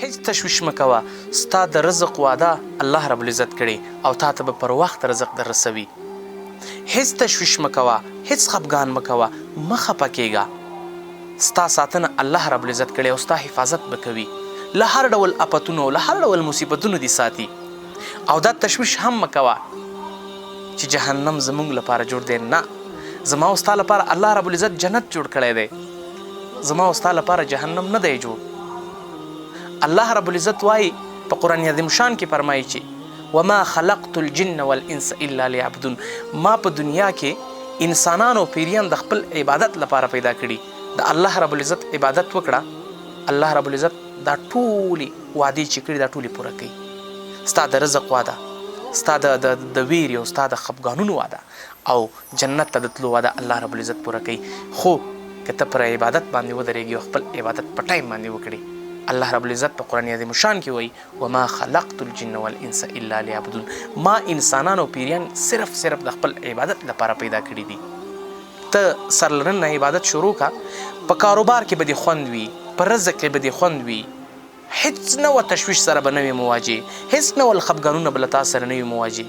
هیڅ تشویش مه کوه، ستا د رزق وعده الله رب العزت کړې او تا ته به پر وخت رزق در رسوي. هیڅ تشویش مه کوه، هیڅ خپګان مه کوه، مه خپه کیږه. ستا ساتنه الله رب العزت کړې او ستا حفاظت به کوي. له هر ډول افتونو او له هر ډول مصیبتونو دې ساتي. او دا تشویش هم مه کوه چې جهنم زموږ لپاره جوړ دی، نه، زما او ستا لپاره الله رب العزت جنت جوړ کړی دی. زما او ستا لپاره جهنم نه دی جوړ. الله رب العزت وايي په قرآن عظیم شان کې فرمایي چې وما خلقت الجن والانس الا ليعبدون، ما په دنیا کې انسانان او پیریان د خپل عبادت لپاره پیدا کړي. د الله رب العزت عبادت وکړه، الله رب العزت دا ټولې وعدې چې کړي دا ټولې پوره کوي. ستا د رزق وعده، ستا د د د ویرې او ستا د خپګانونو وعده او جنت ته د تلو وعده الله رب العزت پوره کوي. خو که ته پر عبادت باندې ودرېږې او خپل عبادت په ټایم باندې وکړې، الله رب العزت په قرآن عظیم الشان کې وایي وما خلقت الجن والانس الا ليعبدون، ما انسانان او پیریان صرف صرف د خپل عبادت لپاره پیدا کړي دي. ته سر له نن نه عبادت شروع که، په کاروبار کې به دې خوند وي، په رزق کې به دې خوند وي، هیڅ نوع تشویش سره به نه وې مواجه، هیڅ نوع خپګانونه به له تا سره نه وي مواجه.